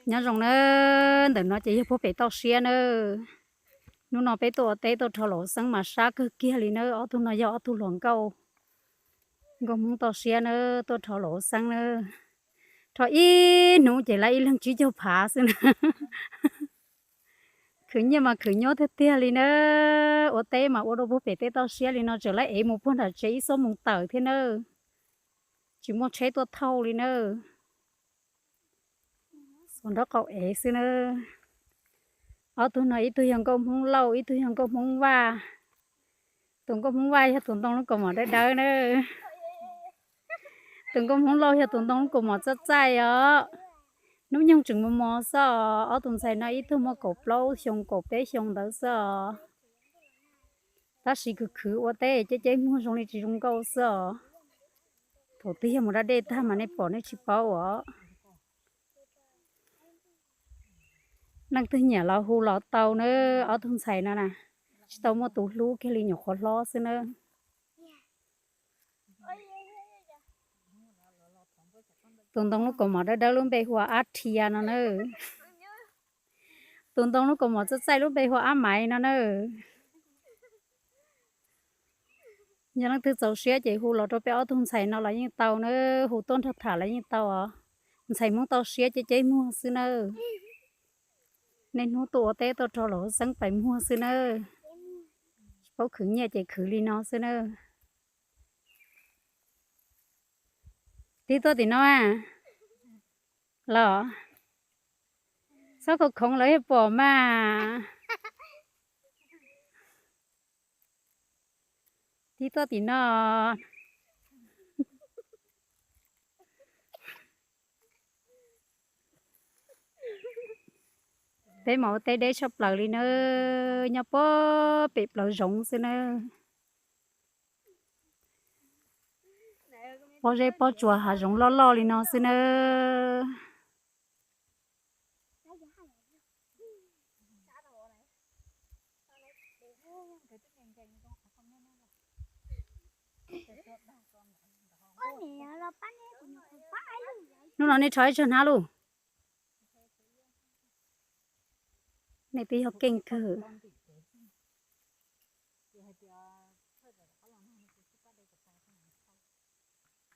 Nyob zoo na, ntawm no ces yog puag pem toj siab na. Hnub no peb tuaj ua teb tuaj rho laus xeeb mas sab kawg kiag li na. Ob tug no yog ob tug hluas nkauj, nkauj Hmoob toj siab na, tuaj rho laus xeeb na. Rho ib hnub ces lawv ib leeg tsib caug phav xwb na. Khwv nyiaj mas khwv nyuaj tiag tiag li na. Ua teb mas ua rau puag pem teb toj siab li no, tseem lawv ev mus puag nram tsev ib xuab moos tawm thiab na. Tsis muaj tsheb tuaj thauj li na. Xuas nraub qaum ev xwb na. Ob tug no ib tug yog nkauj Hmoob Lauj, ib tug yog nkauj Hmoob Vaj. Tus nkauj Hmoob Vaj yog tus ntoo lub kaus mom dawb dawb na. Tus nkauj Hmoob Lauj yog tus ntoo lub kaus mom txaij txaij os. Hnub nyoog tseem mos mos xwb os. Ob tug ntxhais no ib tug muaj kaum plaub xyoo kaum peb xyoo ntawd xwb os. Tab sis khwv khwv ua teb ceb ceb muag zoo li tsis zoo nkauj xwb os. Thaum twg yog mus da dej tag mas nej pom nej tsis paub os. Leej twg nyiam los hu los tau na. Ob tug ntxhais no na, tsis tau muaj tus hlub kiag li, nyuam qhuav hlob xwb na. Tus ntoo lub kaus mom dawb dawb lub npe hu ua Ab Thia no na. Tus ntoo lub kaus mom txaij txaij lub npe hu ua Ab Maiv no na. Yog leej twg txaus siab ces hu los rau peb ob tug ntxhais no los yeej tau na, hu tuaj nrog tham los yeej tau os. Ntxhais Hmoob toj siab ceb ceb muag xwb na. Niaj hnub tuaj ua teb tuaj rho laus xeeb pais muag xwb na. Tsis paub khwv nyiaj ces khwv li no xwb na. Tib tuaj tim no los, txhob khoov khoov lawv yuav pom mas. Tib tuaj tim no. Peb mas ua teb deb tshaj plaws li na, nyob puag pem plawv zoov xwb na. Pob zeb pob tsuas hav zoov loj loj li no xwb na. Hnub no nej rho ib tsag hnab lauj. Nej twb yog keej kawg.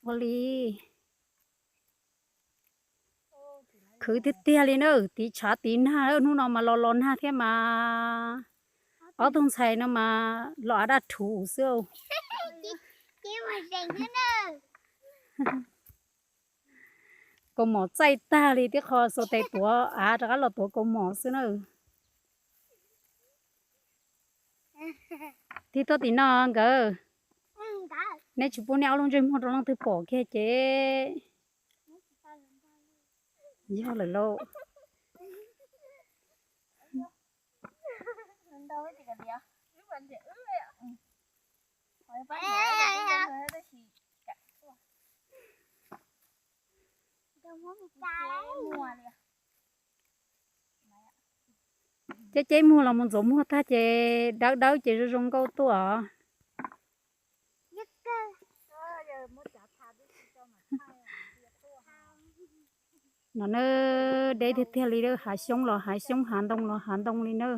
Ua li, khwv tiag tiag li na, tiv tshav tiv nag, hnub no mas los los nag thiab mas. Ob tug ntxhais no mas los av daj rhuv xwb. Kaus mom txaij tag li, tib qho xuas tes tuav av rov qab los tuav kaus mom xwb na. Tig tuaj tim no nkawd, neb tsis pub neb ob lub ntsej muag rau leej twg pom kiag ces yog lawm lauj. Ceb ceb muag los mus ntxuav muag tag ces dawb dawb ces zoo zoo nkauj tuaj os. No na, deb tiag tiag li, hav xyoob los hav xyoob, hav ntoo los hav ntoo li na.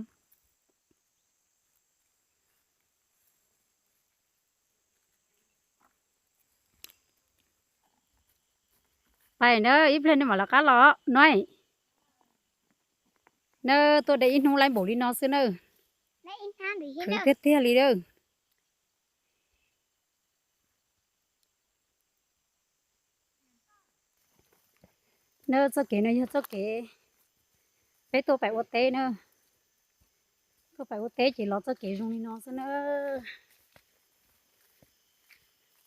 Pais na, ib pliag nej mam lawv qab los no. Na, tuaj de ib hnub laib npaum li no xwb na. Khwv tiag tiag li na. Na, txoj kev no yog txoj kev peb tuaj pais ua teb na. Tuaj pais ua teb ces los txoj kev zoo li no xwb na.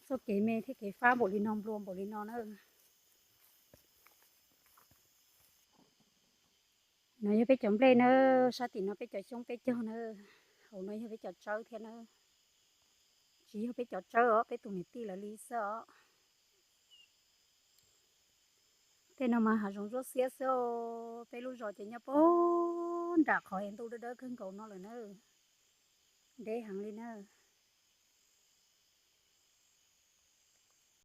Txoj kev me thiab kev fab npaum li no, nplua npaum li no na. No yog peb cov nplej na, sab tim no peb cov xyoob peb cog na, hauv no yog peb cov tsawb thiab na. Tsis yog peb cov tsawb os, peb tus niam tij lawv li xwb os. Tej no mas hav zoov zuab xiab xwb. Peb lub zos ces nyob puag nram qhov es ntuj dawb dawb kawg nkaus no lawm na. Deb heev li na.